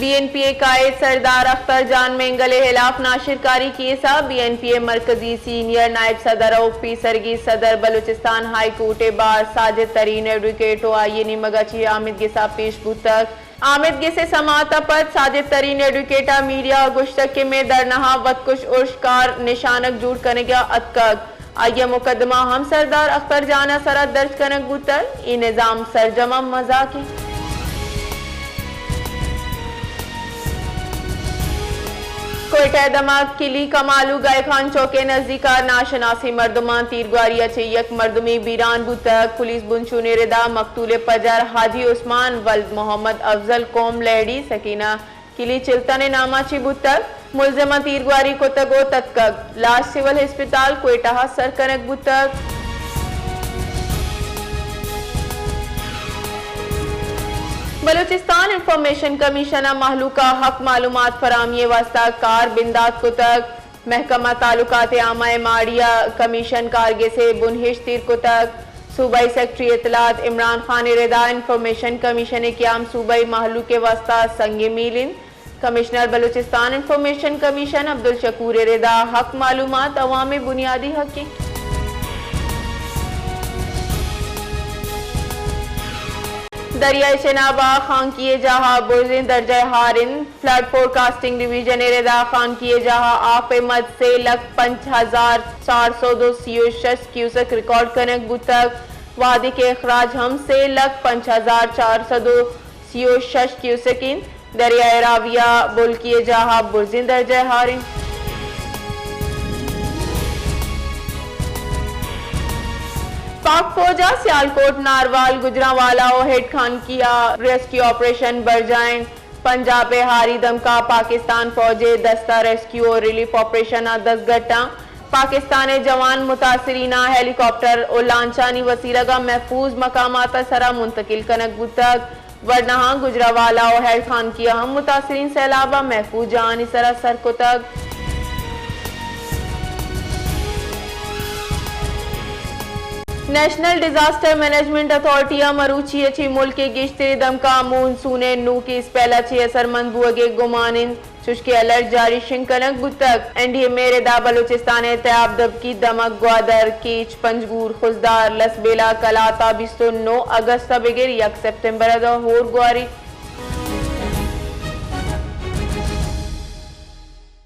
Be N P ء قائد سردار اختر جان مینگل ء ہلاف ناشرکاری کیس ء بی این پی ء مرکزی سینئر نائب صدر ء پیسرگی صدر بلوچستان ہائی کورٹ ء بار ساجد ترین ایڈوکیٹ ء آئی ء نیمگ ء چہ آمدگس ء پیش بوتگ۔ آمدگس ء سماعت ء پد ساجد ترین ایڈوکیٹ ء میڈیا ء گوشتگ کہ مئے دھرنہ ء وتکش ارش کار نشانگ جوڑ کنگ ء اتکگ۔ آئی ء مقدمہ ہم سردار اختر جان ء سرا درج کنگ بوتگ۔ اے نظام سرجم ء مزاک انت۔ کوئٹہ ء دمگ کلی کمالو گائے خان چوک ء نزیک ء ناشناسیں مردماں تیرگواری ء چہ یک مردمے بیران بوتگ۔ پولیس بنچونے ردا مقتول ء پجار حاجی عثمان ولد محمد افضل قوم لہڑی سکینہ کلی چلتن ء نام ء چہ بوتگ۔ ملزم ء تیرگواری کتگ ء تتکگ۔ لاش سول ہسپتال کوئٹہ ء سر کنگ بوتگ۔ بلوچستان انفارمیشن کمیشن ء مہلوک ء حق معلومات فراہمی ء واستہ کار بندات کتگ۔ محکمہ تعلقات عامہ ء ماڑی ء کمیشن کارگس ء بنہشت ایر کتگ۔ صوبائی سیکرٹری اطلاعات عمران خان ء ردا انفارمیشن کمیشن ء قیام صوبائی مہلوک ء واستہ سنگ میل انت۔ کمشنر بلوچستان انفارمیشن کمیشن عبدالشکور ء ردا حق معلومات عوام ء بنیادی حق انت۔ دریائے چناب ء خانکی ء جاہ ء برزیں درجہ ء ہار انت۔ فلڈ فورکاسٹنگ ڈویژن ء ردا خانکی ء جاہ ء آپ ء مد سے لکھ پنچ ہزار چار سد و سی و شش کیوسک ریکارڈ کنگ بوتگ، وہدے کہ اخراج ہم سے لکھ پنچ ہزار چار سد و سی و شش کیوسک انت۔ دریائے راوی ء بولکی ء جاہ ء برزیں درجہ ء ہار انت۔ پاک فوج ء سیالکوٹ، ناروال، گجرانوالہ و ہیڈ خانکی ء ریسکیو آپریشن برجاہ انت۔ پنجاب ء ہاری دمکا پاکستان فوج ء دستہ ریسکیو و ریلیف آپریشن ء دزگٹاں۔ پاکستان ء جوان متاثریناں ہیلی کاپٹر و لانچانی وسیلگ ء محفوظ مقامات ء سرا منتقل کنگ بوتگ۔ ورناہاں گجرانوالہ و ہیڈ خانکی ء ہم متاثرین سیلاب ء محفوظ جاہانی سرا سر کتگ۔ نیشنل ڈیزاسٹر مینجمنٹ اتھارٹی ء مروچی ء چہ ملک ء گیشتریں دمکاں مون سون ء نوکیں اسپیل ء چہ اثرمند بوگ ء گمان انت، چوشکہ الرٹ جاری شنگ کنگ بوتگ۔ این ڈی ایم اے ء ردا بلوچستان ء تیاب، دبکی، دمگ، گوادر، کیچ، پنجگور، خضدار، لسبیلہ، کلاتا بیست و نو اگست ء بگر یک سپتمبر ء داں ہور گواری